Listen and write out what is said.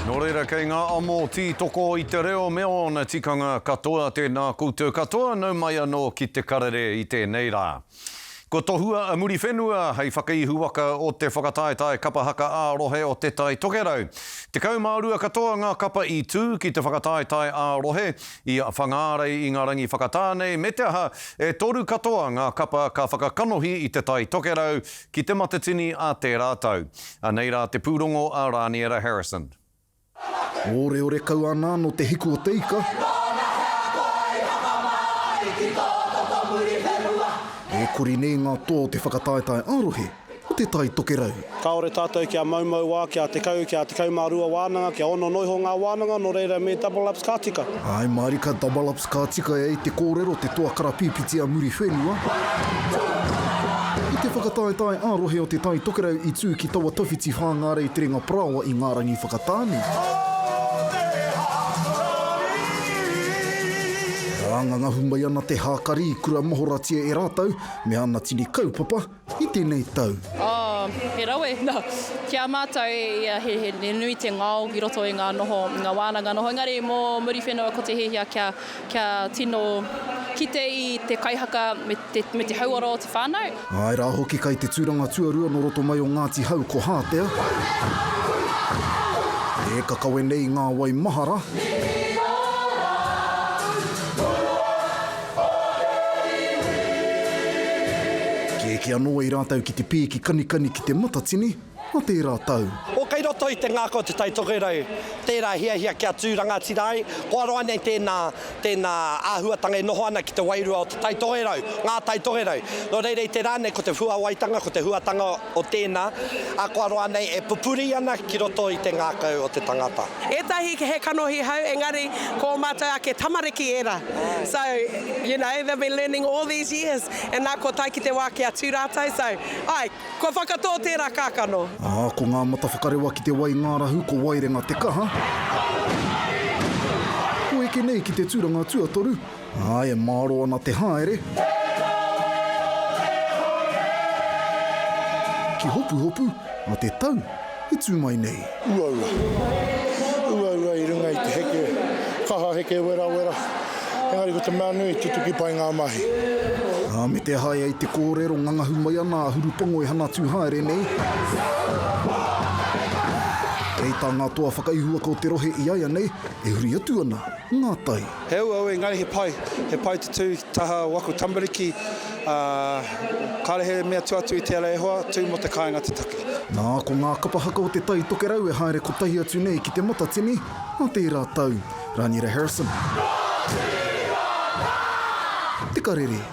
Nō reira, kei ngā amo tītoko i te reo me ōna tikanga katoa, tēnā koutou katoa, nau mai anō ki te karere i tēnei rā. Kua tohua a Muriwhenua hei whakaihuwaka o te whakataetae kapa haka ā-rohe o Te Tai Tokerau. 12 katoa ngā kapa i tū ki te whakataetae ā-rohe i Whangārei i ngā rangi whakatā nei, me te aha, e toru katoa ngā kapa ka whakakanohi i Te Tai Tokerau ki Te Matatini ā tērā tau. Anei rā te pūrongo a Rāniera Harrison. Oreore kau ana ano te hiku o te ika. E kori nei nga toa o te whakataetae a-rohe o Te Tai Tokerau. Kāore tātou kia moumou wā, kia tekau, kia 12 wānanga, kia ono noiho ngā wānanga, nō reira me double ups ka tika. Āe mārika double ups ka tika e ai te kōrero te toa karapīpiti a Muriwhenua. I te whakataetae ā-rohe o Te Tai Tokerau i tū ki taua tawhiti Whāngārei Terenga Parāoa i ngā rangi whakatāne. Rāngangahu mai ana te hākari i kura mahoratia e rātou me ana tini kaupapa i tēnei tau. Oh, he rawe. No, ki a mātou, ia, he, he, he nui te ngao ki roto i ngā noho, i ngā wānanga noho. Engari mō Muriwhenua ko te hiahia kia, kia tino kite i te kaihaka me te, me te hauora o te whānau. Āe rā hoki kai te tūranga tuarua nō roto mai o Ngāti Hau ko Hātea. E kakawe nei i ngā wai mahara. Kēkē anō ai rātou ki te pīki kanikani ki Te Matatini a tērā tau. O kei roto i te ngākau o Te Tai Tokerau tērā hiahia kia tū rangatira ai, kua roa nei tēnā, tēnā āhuatanga e noho ana ki te wairua o Te Tai Tokerau, ngā Tai Tokerau. Nō reira i te rā nei ko te huawaitanga, ko te huatanga o tēnā, ā, kua roa nei e pupuri ana ki roto i te ngākau o te tangata. Ētahi he kanohi hou, engari ko ō mātou ake tamariki ērā. So, you know, they've been learning all these years, and nā kua tae ki te wā kia tū rātou, so, āe, kua whakatō tērā kākano. Ā, ko ngā mata whakarewa ki te wai ngārahu ko Waerenga Te Kaha, ko eke nei ki te tūranga tuatoru, Ā, e mārō ana te haere. Ki Hopuhopu, a te tau e tū mai nei. Uaua. Uaua i runga i te heke, kaha heke werawera. Engari ko te mea nui, tutuki pai ngā mahi. Ā, me te aha e ai te kōrero, ngangahu mai ana a Hurupango e hanatu haere nei. Kei tā ngā toa whakaihuwaka o te rohe i aianei, e huri atu ana ngā tai. He auau engari he pai, he pai te tū ki taha o aku tamariki, ā, kāre he mea tua atu i tērā e hoa, tū mō te kāinga te take. Nā, ko ngā kapa haka o Te Tai Tokerau e haere kotahi atu nei ki Te Matatini ā tērā tau. Raniera Harrison. Te Karere.